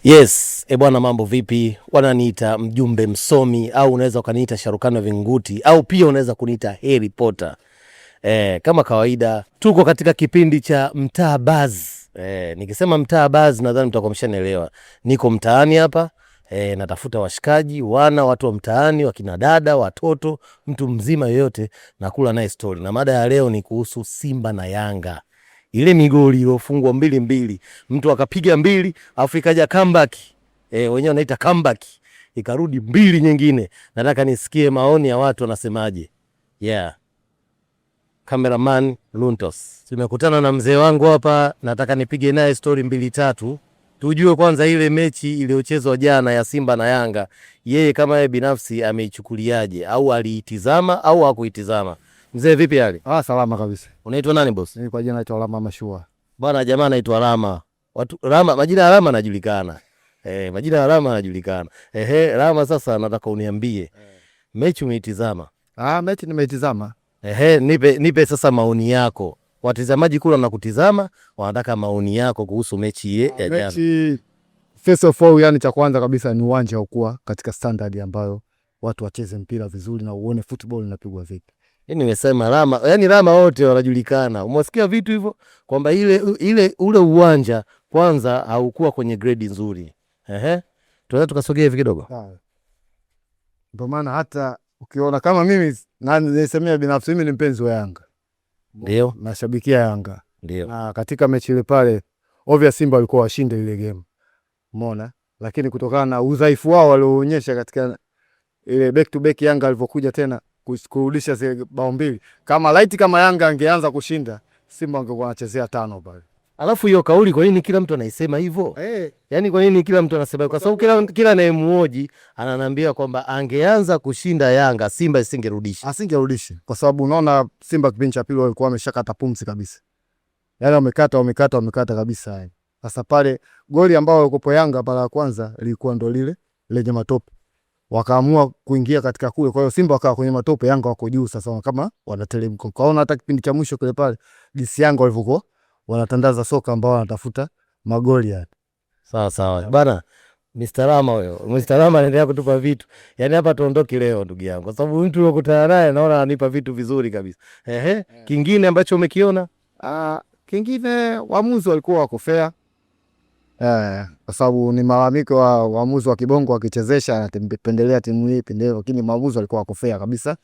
Yes, e bwana, mambo vipi? Wananiita mjumbe msomi au unaweza ukaniita Sharukano Vinguti au pia unaweza kuniita Harry Potter. Kama kawaida tuko katika kipindi cha Mtaa Buzz. Nikisema Mtaa Buzz nadhani mtakuwa mshanielewa. Niko mtaani hapa, natafuta washikaji, wana watu wa mtaani, wakina dada, watoto, mtu mzima yoyote, nakula naye story. Na mada ya leo ni kuhusu Simba na Yanga. Ile migoli iliyofungwa 2-2, mtu akapiga 2, afu ikaja comeback. Wenyewe wanaita comeback. Ikarudi 2 nyingine. Nataka nisikie maoni ya watu wanasemaje. Yeah. Cameraman Luntos. Tumekutana na mzee wangu hapa, nataka nipige naye story 2-3. Tujue kwanza ile mechi iliyochezwa jana ya Simba na Yanga, yeye kama yeye binafsi ameichukuliaje au aliitizama au hakuitizama. Mzee vipi hali? Salama kabisa. Unaitwa nani boss? Mimi kwa jina naitwa Rama Mashua. Bwana jamaa anaitwa Rama. Watu Rama, majina ya Rama yanajulikana. Majina ya Rama yanajulikana. Ehe, Rama sasa nataka uniambie. Mechi umeitizama? Mechi nimeitizama. Ehe, nipe sasa maoni yako. Watazamaji kula na kutizama wanataka maoni yako kuhusu mechi ya jana. Mechi first of all, yani cha kwanza kabisa ni uwanja haukuwa katika standard ambayo watu wacheze mpira vizuri na uone football inapigwa vipi. Yaani nimesema Rama, yani Rama wote wanajulikana. Umesikia vitu hivyo kwamba ule uwanja kwanza haukuwa kwenye grade nzuri. Ehe. Tunaweza tukasogea hivi kidogo? Sawa. Ndio maana hata ukiona kama mimi na nisemea binafsi, mimi ni mpenzi wa Yanga. Ndio. Nashabikia Yanga. Ndio. Na katika mechi ile pale obvious Simba walikuwa washinde ile game. Umeona? Lakini kutokana na udhaifu wao walioonyesha katika ile back to back Yanga alivyokuja tena kurudisha zile bao 2. Kama light kama Yanga angeanza kushinda, Simba angekuwa anachezea 5 pale. Alafu hiyo kauli kwa nini kila mtu anaisema hivyo? Yaani kwa nini kila mtu anasema? Kwa sababu kila anayemuoji ananiambia kwamba angeanza kushinda Yanga, Simba isingerudisha. Asingerudisha. Kwa sababu unaona Simba kipindi cha pili walikuwa wameshakata pumzi kabisa. Yaani wamekata, wamekata, wamekata kabisa yani. Sasa pale goli ambao walikopo Yanga pale la kwanza lilikuwa ndo lile lenye matope. Wakaamua kuingia katika kule. Kwa hiyo Simba wakawa kwenye matope, Yanga wako juu sasa kama wanateremka. Kaona hata kipindi cha mwisho kile pale jinsi Yanga walivyokuwa wanatandaza soka ambao wanatafuta magoli yani. Sawa sawa. Bana Mr. Rama huyo. Mr. Rama anaendelea kutupa vitu. Yaani hapa tuondoke leo ndugu yangu. Kwa sababu mtu unakutana naye naona ananipa vitu vizuri kabisa. Ehe, kingine ambacho umekiona? Kingine waamuzi walikuwa wako fair. Kwa sababu ni malalamiko wa waamuzi wa kibongo wakichezesha anapendelea timu hii, pendelea, lakini maamuzi walikuwa wako fair kabisa.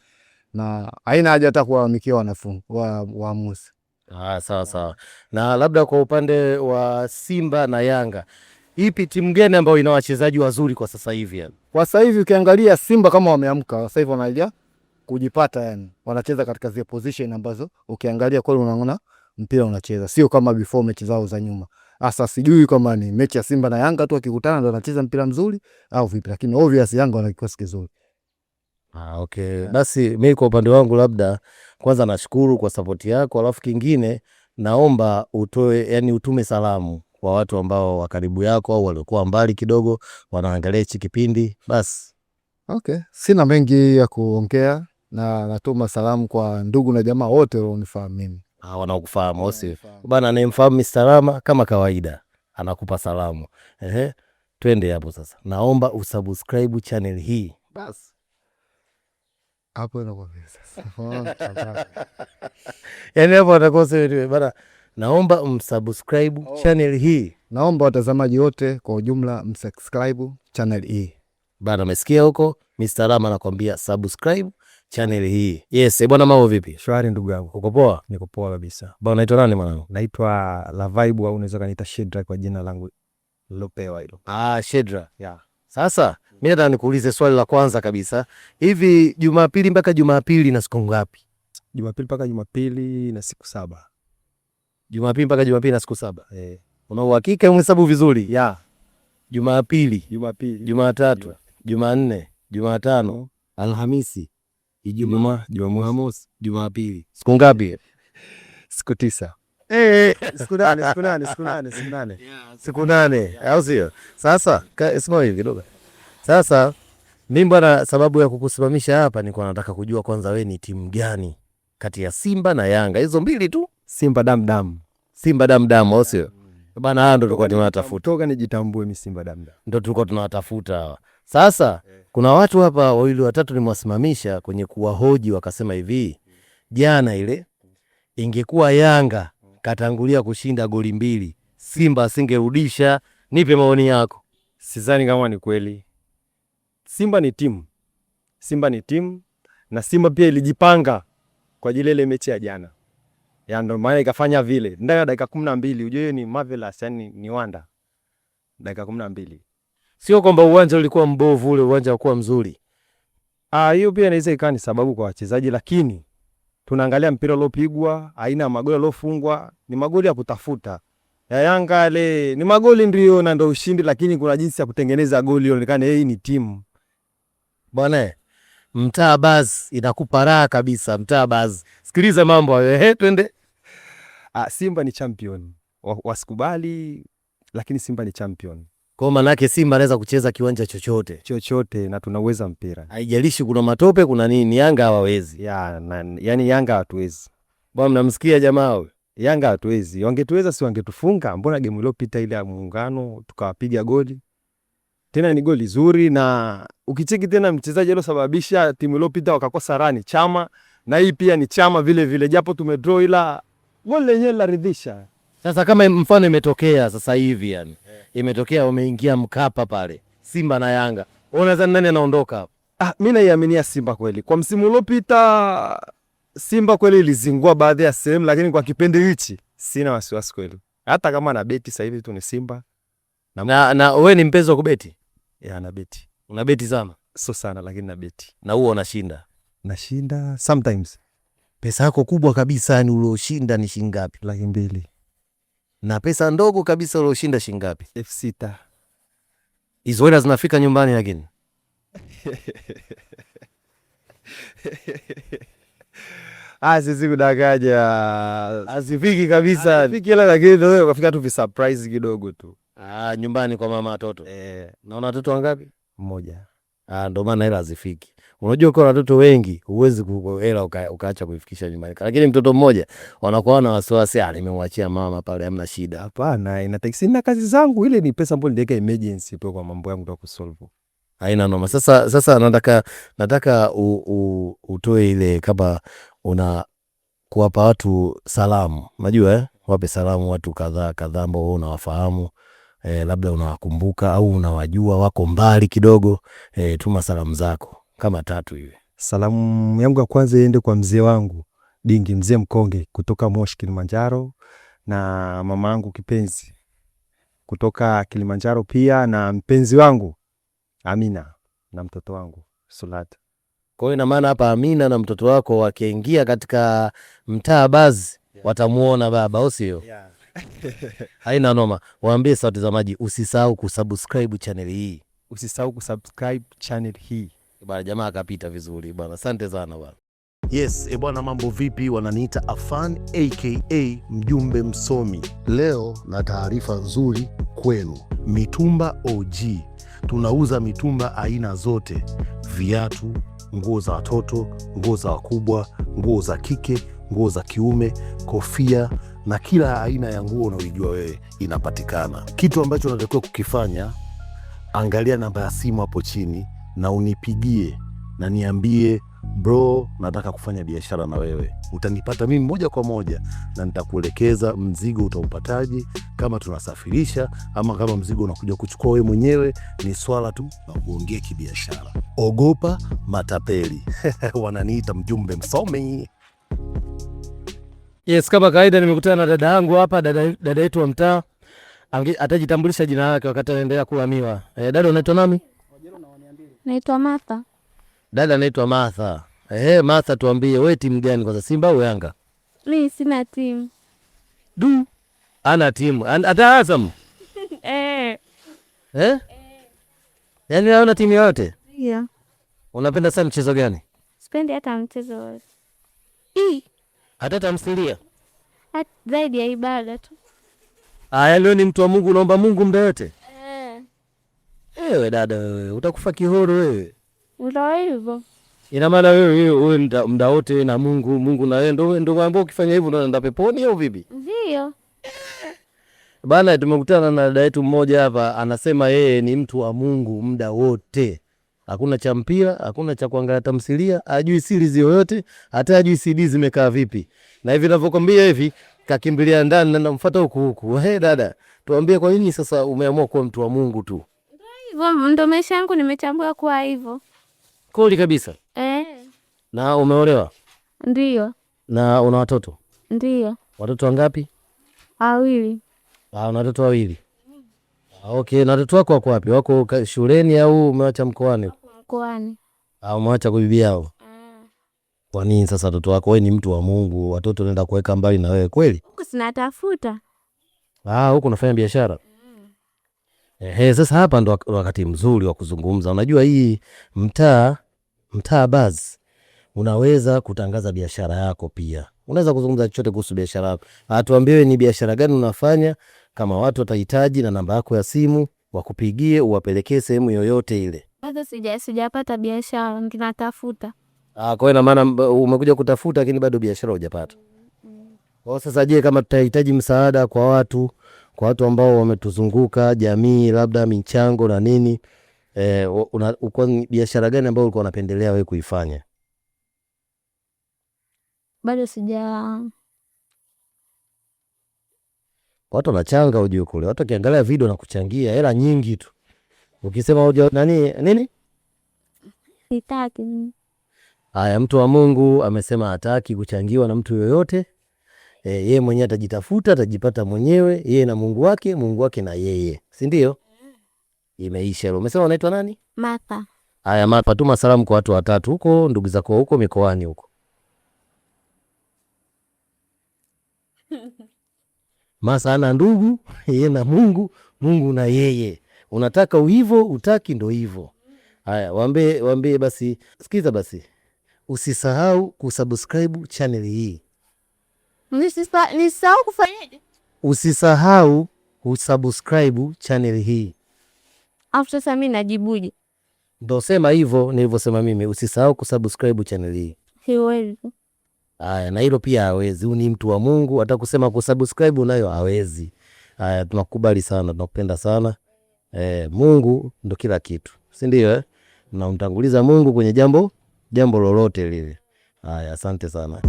Na haina haja hata kuwalalamikia waamuzi. Sawa sawa. Na labda kwa upande wa Simba na Yanga, ipi timu gani ambayo ina wachezaji wazuri kwa sasa hivi yani? Kwa sasa hivi ukiangalia Simba kama wameamka, sasa hivi wanaja kujipata yani. Wanacheza katika zile position ambazo ukiangalia kweli unaona mpira unacheza, sio kama before mechi zao za nyuma. Sasa sijui kama ni mechi ya Simba na Yanga tu wakikutana ndo wanacheza mpira mzuri au vipi, lakini obvious Yanga wana kikosi kizuri. Okay. Basi mimi kwa upande wangu labda kwanza nashukuru kwa support yako, alafu kingine naomba utume salamu kwa watu ambao wa karibu yako au waliokuwa mbali kidogo wanaangalia hichi kipindi. Basi. Okay, sina mengi ya kuongea na natuma salamu kwa ndugu na jamaa wote walionifahamu mimi. Wanaokufahamu, au sio? Wanaonifahamu. Bana, anayemfahamu Mr. Rama kama kawaida anakupa salamu. Ehe, twende hapo sasa. Naomba usubscribe channel hii. Basi. Hapo inakuwa sasa. Yaani hapo atakuwa sasa bana, naomba msubscribe channel hii. Naomba watazamaji wote kwa ujumla msubscribe channel hii. Bana, umesikia huko? Mr. Rama anakuambia subscribe channel hii. Yes, bwana mambo vipi? Shwari ndugu yangu. Uko poa? Niko poa kabisa. Bwana unaitwa nani mwanangu? Naitwa La Vibe au unaweza kaniita Shedra kwa jina langu nilopewa hilo. Shedra. Yeah. Sasa mimi nataka nikuulize swali la kwanza kabisa. Hivi Jumapili mpaka Jumapili na siku ngapi? Jumapili mpaka Jumapili na siku 7. Jumapili mpaka Jumapili na siku 7. Una uhakika umehesabu vizuri? Yeah. Jumapili, Jumapili, Jumatatu, Jumanne, Jumatano, Alhamisi, Ijumaa, Jumamosi, Jumapili. Siku ngapi? Siku 9. Siku nane, siku nane, siku nane, siku nane. Siku 8, au sio? Sasa, simama hivi kidogo. Sasa mimi bwana, sababu ya kukusimamisha hapa ni kwa nataka kujua kwanza wewe ni timu gani kati ya Simba na Yanga. Hizo mbili tu. Simba dam dam. Simba dam dam, au sio? Bana, haya ndo tulikuwa tunawatafuta. Toka nijitambue mimi Simba damda. Ndo tulikuwa tunawatafuta hawa. Sasa kuna watu hapa wawili watatu nimewasimamisha kwenye kuwahoji, wakasema hivi, jana ile ingekuwa Yanga katangulia kushinda goli 2, Simba asingerudisha. Nipe maoni yako. Sidhani kama ni kweli. Simba ni timu. Simba ni timu na Simba pia ilijipanga kwa ajili ile mechi ya jana. Ya ndio maana ikafanya vile. Ndani ya dakika 12, unajua hiyo ni marvelous, yani ni wonder. Dakika 12. Sio kwamba uwanja ulikuwa mbovu, ule uwanja ulikuwa mzuri. Hiyo pia inaweza ikawa ni sababu kwa wachezaji, lakini tunaangalia mpira uliopigwa, aina ya magoli yaliyofungwa, ni magoli ya kutafuta. Ya Yanga yale ni magoli ndio na ndio ushindi, lakini kuna jinsi ya kutengeneza goli ionekane hii ni timu. Bwana, Mtaa Buzz inakupa raha kabisa, Mtaa Buzz. Sikiliza mambo hayo, twende. Simba ni champion. Wasikubali, lakini Simba ni champion. Kwa maana yake Simba anaweza kucheza kiwanja chochote. Chochote na tunaweza mpira. Haijalishi kuna matope kuna nini, Yanga hawawezi. Ya, na, yani Yanga hatuwezi. Bwana, mnamsikia jamaa huyo? Yanga hatuwezi. Wangetuweza si wangetufunga? Mbona game iliyopita ile ya Muungano tukawapiga goli? Tena ni goli zuri, na ukicheki tena mchezaji aliyosababisha timu iliyopita wakakosa rani Chama, na hii pia ni Chama vile vile, japo tumedraw ila goli lenyewe laridhisha. Sasa kama mfano imetokea sasa hivi yani. Imetokea wameingia Mkapa pale, Simba na Yanga. Wewe unadhani nani anaondoka hapo? Mimi naiaminia Simba kweli. Kwa msimu uliopita Simba kweli ilizingua baadhi ya sehemu, lakini kwa kipindi hichi sina wasiwasi kweli. Hata kama na beti sasa hivi tu ni Simba. Na wewe ni mpenzi wa kubeti? Ya, na beti. Una beti sana? Sio sana lakini na beti. Na huo unashinda? Nashinda sometimes. Pesa yako kubwa kabisa yani ulioshinda ni shilingi ngapi? 200,000. Na pesa ndogo kabisa ulioshinda shilingi ngapi? 6,000. Hizo hela zinafika nyumbani lakini? Sisi kudanganya. Hazifiki kabisa. Hazifiki hela, lakini ndio ukafika tu vi surprise kidogo tu. Nyumbani kwa mama watoto. Na una watoto wangapi? Mmoja. Ndio maana hela hazifiki. Unajua kwa watoto wengi huwezi hela ukaacha kuifikisha nyumbani. Lakini mtoto mmoja wanakuwa na wasiwasi, nimemwachia mama pale hamna shida. Hapana, inataka sina kazi zangu, ile ni pesa ambayo niliweka emergency tu kwa mambo yangu ya kusolve. Haina noma. Sasa nataka utoe ile kama una kuwapa watu salamu. Unajua Wape salamu watu kadhaa kadhaa ambao wewe unawafahamu. Labda unawakumbuka au unawajua wako mbali kidogo. Tuma salamu zako kama 3 hivi. Salamu yangu ya kwanza iende kwa mzee wangu Dingi, mzee mkonge kutoka Moshi Kilimanjaro, na mama yangu kipenzi kutoka Kilimanjaro pia, na mpenzi wangu Amina na mtoto wangu Sulata. Kwa hiyo ina maana hapa Amina na mtoto wako wakiingia katika Mtaa Buzz watamuona baba, au sio? Haina noma. Waambie sasa watazamaji usisahau kusubscribe channel hii. Usisahau kusubscribe channel hii. Bwana jamaa akapita vizuri bwana. Asante sana bwana. Yes, bwana mambo vipi? Wananiita Afan aka Mjumbe Msomi. Leo na taarifa nzuri kwenu. Mitumba OG. Tunauza mitumba aina zote. Viatu, nguo za watoto, nguo za wakubwa, nguo za kike, nguo za kiume, kofia na kila aina ya nguo unaoijua wewe inapatikana. Kitu ambacho unatakiwa kukifanya, angalia namba ya simu hapo chini na unipigie na niambie bro, nataka kufanya biashara na wewe. Utanipata mimi moja kwa moja na nitakuelekeza mzigo utaupataje, kama tunasafirisha ama kama mzigo unakuja kuchukua wewe mwenyewe, ni swala tu la kuongea kibiashara. Ogopa matapeli. Wananiita Mjumbe Msomi. Yes, kama kawaida nimekutana na dada yangu hapa, dada yetu wa mtaa. Atajitambulisha jina lake wakati anaendelea kula miwa. Dada unaitwa nani? Naitwa Martha. Dada anaitwa Martha. Martha, tuambie wewe timu gani kwanza, Simba au Yanga? Mimi sina timu. Du. Ana timu. Hata Azam? Yaani hauna timu yoyote? Ndio. Unapenda sana mchezo gani? Sipendi hata mchezo wote. Hata tamthilia? Hata zaidi ya ibada tu. Aya, leo ni mtu wa Mungu, unaomba Mungu muda wote? Ewe dada wewe, utakufa kihoro wewe. Ndio hivyo. Ina maana wewe muda wote na Mungu, Mungu na wewe ndio ambao ukifanya hivyo ndio unaenda peponi au vipi? Ndio. Bana, tumekutana na dada yetu mmoja hapa, anasema yeye ni mtu wa Mungu muda wote, hakuna cha mpira, hakuna cha kuangalia tamthilia, hajui series yoyote, hata hajui CD zimekaa vipi. Na hivi ninavyokuambia hivi, kakimbilia ndani na namfuata huku huku. Hey dada, tuambie kwa nini sasa umeamua kuwa mtu wa Mungu tu? Hivyo ndo maisha yangu, nimechagua kuwa hivyo. Kweli kabisa. Eh, Na umeolewa ndio na una watoto? ndio, Watoto wangapi? wawili. Ah, una watoto wawili. Ah, okay, na watoto wako wako wapi? Wako shuleni au umewacha mkoani? Mkoani. Ah, umewacha kwa bibi yao. Kwa nini sasa watoto wako? Wewe ni mtu wa Mungu, watoto unaenda kuweka mbali na wewe kweli? Huku sinatafuta. Ah, huku unafanya biashara. Ehe, sasa hapa ndo wakati mzuri wa kuzungumza. Unajua hii mtaa Buzz unaweza kutangaza biashara yako pia. Unaweza kuzungumza chochote kuhusu biashara yako. Tuambie ni biashara gani unafanya, kama watu watahitaji, na namba yako ya simu wakupigie, uwapelekee sehemu yoyote ile. Bado sijapata biashara, ninatafuta. Ah, kwa hiyo ina maana umekuja kutafuta lakini bado biashara hujapata. Kwa hiyo sasa, je, kama tutahitaji msaada kwa watu ambao wametuzunguka, jamii, labda michango na nini, biashara gani ambayo ulikuwa unapendelea wewe kuifanya? Bado sija. Watu wanachanga ujue kule. Watu wakiangalia video na kuchangia hela nyingi tu. Ukisema hoja nani nini? Sitaki. Haya, mtu wa Mungu amesema hataki kuchangiwa na mtu yoyote. Yeye mwenyewe atajitafuta, atajipata mwenyewe, yeye na Mungu wake, Mungu wake na yeye. Si ndio? Imeisha. Umesema unaitwa nani? Martha. Haya Martha, tuma salamu kwa watu watatu huko, ndugu zako huko mikoani huko. Masa ana ndugu, yeye na Mungu, Mungu na yeye. Unataka uivo, utaki ndo hivyo. Haya, waambie basi, sikiza basi. Usisahau kusubscribe channel hii. Nisisahau kufanyaje? Usisahau kusubscribe channel hii. Afu sasa mimi najibuje? Ndo sema hivyo nilivyosema mimi, usisahau kusubscribe channel hii. Siwezi. Haya, na hilo pia hawezi. Huyu ni mtu wa Mungu, hata kusema kusubscribe nayo hawezi. Haya, tunakubali sana, tunakupenda sana. Mungu ndo kila kitu, si ndio? Na umtanguliza Mungu kwenye jambo lolote lile. Haya, asante sana.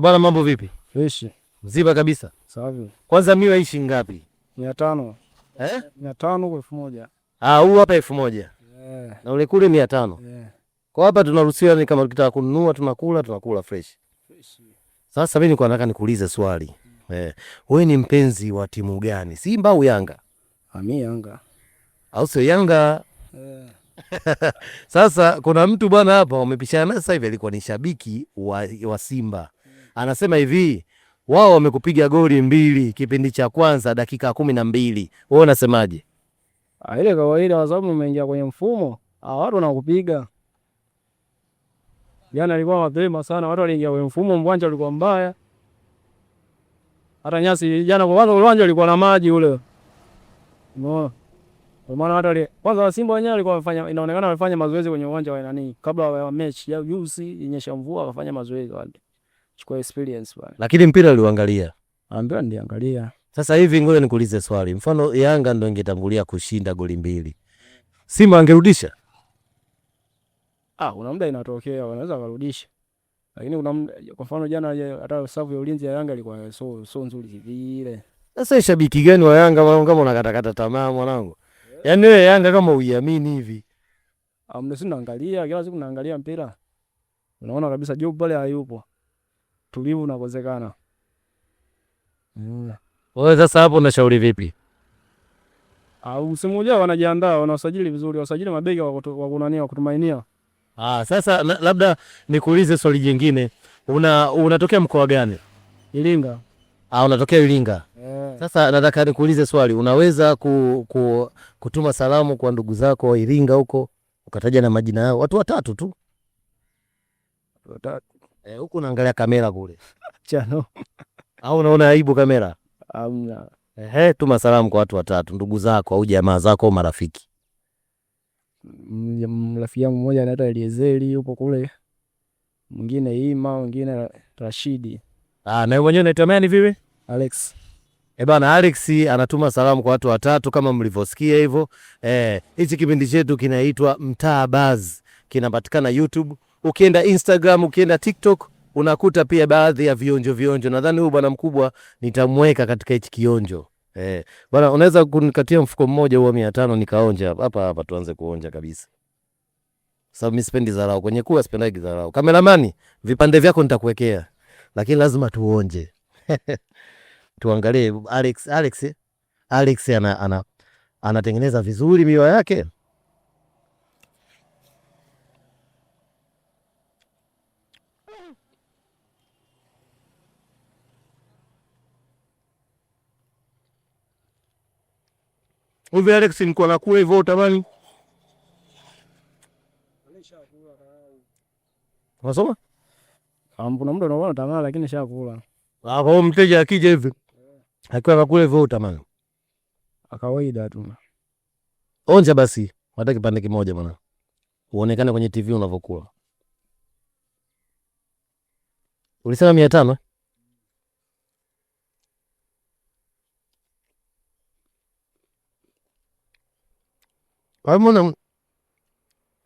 Bwana, mambo vipi? Fresh. Mzima kabisa. Safi. Kwanza miwa ishi ngapi? 500. Eh? 500 kwa 1000. Ah, huu hapa 1000. Yeah. Na ule kule 500. Yeah. Kwa hapa tunaruhusiwa ni kama tukitaka kununua tunakula fresh. Fresh. Sasa mimi nilikuwa nataka nikuulize swali. Wewe ni mpenzi wa timu gani? Simba au Yanga? Mimi Yanga. Au sio Yanga? Yeah. Sasa kuna mtu bwana hapa umepishana naye sasa hivi, alikuwa ni shabiki wa Simba. Anasema hivi, wao wamekupiga goli 2 kipindi cha kwanza dakika 12. Wewe unasemaje? Ile kawaida kwa sababu umeingia kwenye mfumo, watu wanakupiga. Jana alikuwa mapema sana, watu waliingia kwenye mfumo, uwanja ulikuwa mbaya. Hata nyasi jana kwa kwanza uwanja ulikuwa na maji ule. Umeona? Kwa maana watu wali kwanza Simba wenyewe walikuwa wamefanya, inaonekana wamefanya mazoezi kwenye uwanja wa nani kabla wa mechi ya juzi, inyesha mvua wakafanya mazoezi wale. Chukua experience bwana. Lakini mpira uliuangalia? Mpira niliangalia. Sasa hivi ngoja nikuulize swali. Mfano Yanga ndio ingetangulia kushinda goli 2. Simba angerudisha? Kuna muda inatokea wanaweza kurudisha. Lakini kuna kwa mfano jana hata safu ya ulinzi ya Yanga ilikuwa so nzuri vile. Sasa shabiki gani wa Yanga mwanangu kama unakatakata tamaa mwanangu? Yaani wewe Yanga kama uiamini hivi. Mimi si naangalia kila siku naangalia mpira. Unaona kabisa Job pale hayupo. Tulivu unakosekana. Wewe sasa hapo unashauri vipi? Msimu ujao wanajiandaa, wanasajili vizuri, wasajili mabeki wa kunania wa kutumainia. Sasa labda nikuulize swali jingine. Unatokea mkoa gani? Iringa. Unatokea Iringa. Yeah. Sasa nataka nikuulize swali, unaweza kutuma salamu kwa ndugu zako wa Iringa huko, ukataja na majina yao, watu watatu tu? Watatu. Huko unaangalia kamera kule. Chano. Au unaona aibu kamera? Hamna. Tuma salamu kwa watu watatu, ndugu zako au jamaa zako au marafiki. Rafiki yangu mmoja anaitwa Eliezeri yupo kule. Mwingine Ima, mwingine Rashidi. Ah, na wewe mwenyewe unaitwa nani vipi? Alex. Eh bana, Alex anatuma salamu kwa watu watatu kama mlivyosikia hivyo. Hichi kipindi chetu kinaitwa Mtaa Buzz, kinapatikana YouTube. Ukienda Instagram, ukienda TikTok unakuta pia baadhi ya vionjo vionjo. Nadhani huyu bwana mkubwa nitamweka katika hichi kionjo. Bwana unaweza kunikatia mfuko mmoja huo 500 nikaonja hapa hapa hapa, tuanze kuonja kabisa. Sababu mimi sipendi dharau. Kwenye kula sipendagi dharau. Kameramani, vipande vyako nitakuwekea. Lakini lazima tuonje. Tuangalie Alex, Alex, eh? Alex ana anatengeneza vizuri miwa yake. Hivi Alex nilikuwa nakula hivyo utamani. Unasoma? Kuna muda unaona tamaa lakini shakula. Ah, kwa hiyo mteja akija hivi akiwa anakula hivyo utamani. Kawaida tu. Onja basi hata kipande kimoja bwana. Uonekane kwenye TV unavyokula. Ulisema 500 eh? Kwa hiyo mbona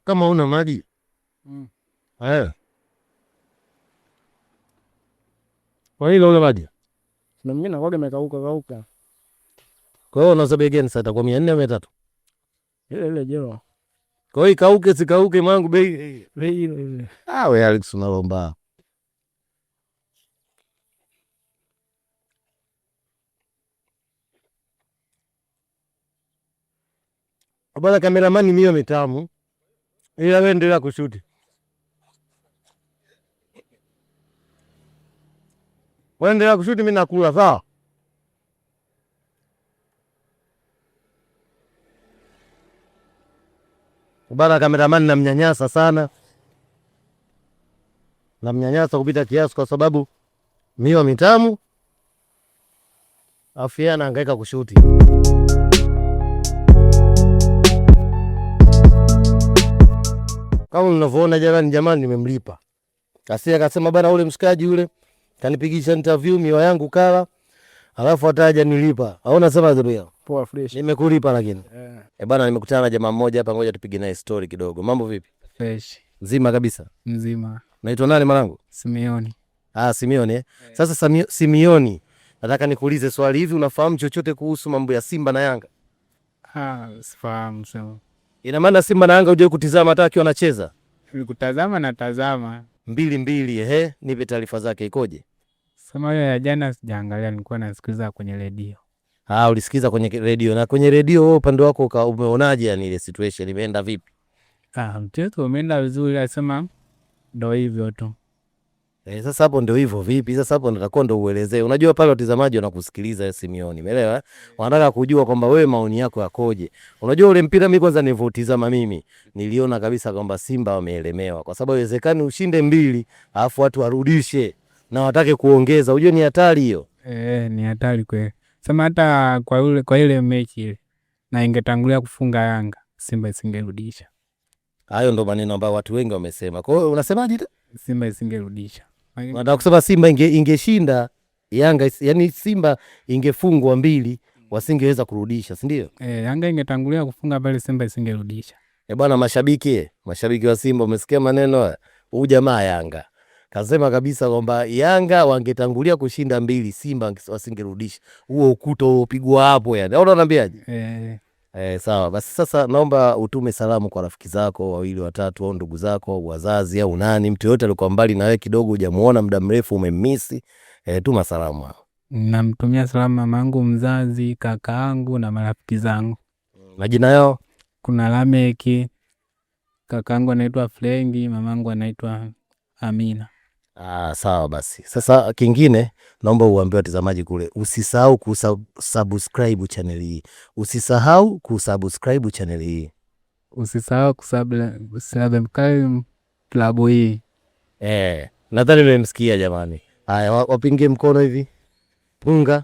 kama una maji? Kwa hiyo una maji? Na mimi nakuwaga imekauka kauka. Kwa hiyo unauza bei gani sasa? Itakuwa 400 au 300? Ile ile jero. Kwa hiyo ikauke sikauke mwangu bei. Bei ile ile. Ah, we Alex unalomba. Bwana kameramani, mio mitamu. Ila wewe endelea kushuti. Wewe endelea kushuti, mimi nakula, sawa? Bwana kameramani namnyanyasa sana. Namnyanyasa kupita kiasi kwa sababu miwa mitamu. Afu yeye anahangaika kushuti. Kama mnavyoona jamani, jamani nimemlipa. Kasia akasema bana, ule mshikaji yule kanipigisha interview miwa yangu kala, alafu hata hajanilipa. Au unasema Zuria? Poa fresh. Nimekulipa lakini. Bana, nimekutana na jamaa mmoja hapa, ngoja tupige naye story kidogo. Mambo vipi? Fresh. Mzima kabisa. Mzima. Naitwa nani mwanangu? Simeoni. Ah, Simeoni eh? Sasa Simeoni, nataka nikuulize swali, hivi unafahamu chochote kuhusu mambo ya Simba na Yanga? Ah, sifahamu sema. Ina maana Simba na Yanga hujawahi kutizama hata akiwa anacheza? Nikutazama na tazama. 2-2, ehe, nipe taarifa zake ikoje? Sema hiyo ya jana sijaangalia, nilikuwa nasikiliza kwenye redio. Ah, ulisikiza kwenye redio. Na kwenye redio wewe upande wako umeonaje yani ile situation imeenda vipi? Ah, mchezo umeenda vizuri, alisema ndo hivyo tu. Sasa hapo ndio hivyo vipi? Sasa hapo natakuwa ndio uelezee. Unajua pale watazamaji wanakusikiliza Simeoni, umeelewa? Wanataka kujua kwamba wewe maoni yako yakoje. Unajua ule mpira mimi kwanza nilivyotizama mimi, niliona kabisa kwamba Simba wameelemewa. Kwa sababu haiwezekani ushinde 2, alafu watu warudishe na watake kuongeza. Unajua ni hatari hiyo. Ni hatari kweli. Sema hata kwa ile mechi ile na ingetangulia kufunga Yanga, Simba isingerudisha. Hayo ndo maneno ambayo watu wengi wamesema. Kwa hiyo unasemaje tena? Simba isingerudisha. Nataka kusema Simba ingeshinda Yanga, yani Simba ingefungwa 2 wasingeweza kurudisha, si ndio? Yanga ingetangulia kufunga pale Simba isingerudisha. Bwana mashabiki wa Simba umesikia maneno haya? Huyu jamaa Yanga kasema kabisa kwamba Yanga wangetangulia kushinda 2, Simba wasingerudisha. Huo ukuta uliopigwa hapo yani. Au unaniambiaje? Sawa. Basi sasa naomba utume salamu kwa rafiki zako 2 3 au ndugu zako au wazazi au nani, mtu yote alikuwa mbali na wewe kidogo hujamuona muda mrefu umemmisi. Tuma salamu hapo. Namtumia salamu mamangu mzazi, kakaangu na marafiki zangu. Majina yao? Kuna Lameki, kakaangu anaitwa Frengi, mamangu anaitwa Amina. Ah, sawa basi. Sasa kingine naomba uambie watazamaji kule usisahau kusubscribe channel hii. Usisahau kusubscribe channel hii. Usisahau kusubscribe klabu hii. Nadhani mmemsikia jamani. Haya, wapinge mkono hivi. Punga.